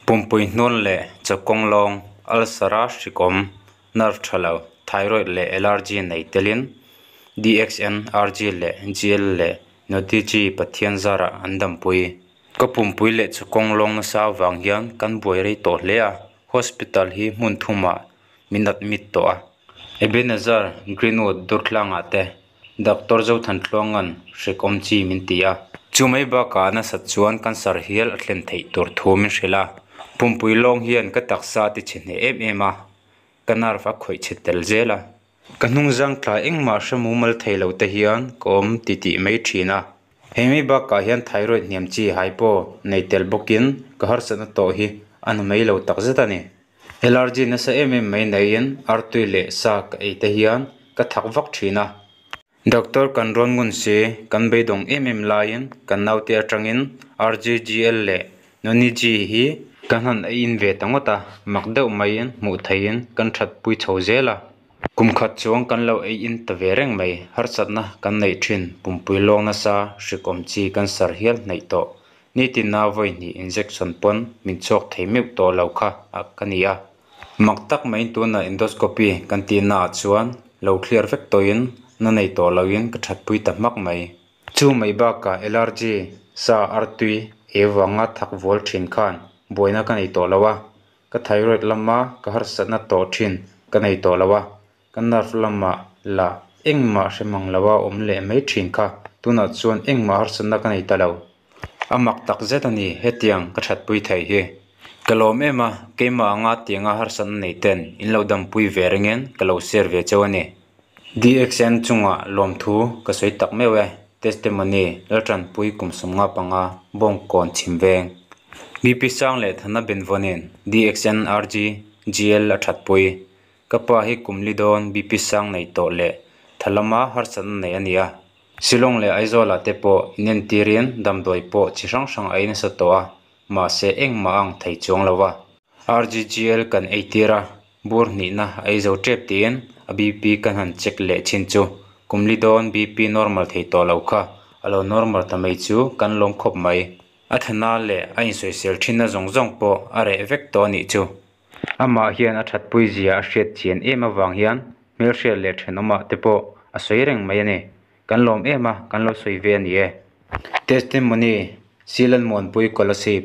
Pumpui hnawn leh chawkawng lawng, ulcer a hrikawm, nerve tha lo, thyroid leh allergy nei telin DXN, RG leh GL leh NOTG Pathian zarah an dampui. Ka pumpui leh chawkawng lawng nasa avang hian kan buai rei tawh hle a, hospital hi hmun thumah min admit tawh a. Ebenezer Greenwood Durtlangah te Doctor Zothantluanga'n hrikawm chi min ti a. Chu mai bakah a nasat chuan cancer hial a thlen theih tur thu min hrilh a. Pumpui lawng hian ka taksa a tichhe hneh em em a, ka nerve a khawih chhe tel zel a. Ka hnungzang tla engmah hre mumal thei lo te hian ka awm titih mai thin a. Hei mai bakah hian thyroid hniam chi hypo nei tel bawkin ka harsatna tawh hi a na mai lo takzet a ni. Allergy nasa em em mai neiin artui leh sa ka ei te hian ka thak vak thin a. Doctor kan rawn ngun si, kan beidawng em em laiin kan naute atangin RGGL leh Noniji hi kan han ei in ve ta ngawt a, mak deuh maiin hmuh theihin kan thatpui chho zel a. Kum khat chuang kan lo ei in ta ve reng mai, harsatna kan neih thin, pumpui lawng nasa, hrikawm chi cancer hial hnaih tawh. Nitina vawi hnih injection pawn min chhuak thei meuh tawh lo kha a ka ni a. Mak tak maiin tunah endoscopy kan tihna ah chuan lo clear vek tawhin na nei tawh loin ka thatpui ta hmak mai. Chu mai bakah allergy sa artui ei vanga thak vual thin khan buaina ka nei tawh lo a, ka thyroid lama ka harsatna tawh thin ka nei tawh lo a, Ka nerve lamah la engmah hre mang lo a awm leh mai thin kha, tunah chuan engmah harsatna ka nei ta lo. A mak tak zet a ni hetiang ka thatpui thei hi. Ka lawm em a, keimah anga tianga harsatna nei ten in lo dampui ve ringin ka lo share ve cheu a ni. DXN chungah lawmthu ka sawi tak meuh e, Testimony, Laltanpui kum 15, Bawngkawn chhim veng. BP sang leh Thana Benvawnin DXN RG GL a thatpui. Ka pa hi kum li dawn BP sang nei tawh leh tha lama harsatna nei a ni a. Shillong leh Aizawlah te pawh inentirin damdawi pawh chi hrang hrang a ei nasa tawh a, mahse engmah a ang thei chuang lo a. RGGL kan ei tir a, bur hnihna a ei zo tep tiin a BP kan han check leh chin chu kum li dawn BP normal thei tawh lo kha a lo normal ta mai chu kan lawm khawp mai. A thana leh a insawisel thinna zawng zawng pawh a reh vek tawh a nih chu. Amah hian a thatpui zia a hriat chian em avang hian hmelhriat leh thenawmah te pawh a sawi reng mai a ni. Kan lawm em a, kan lo sawi ve a ni e. Testimony, Silan Muanpui Kolasib.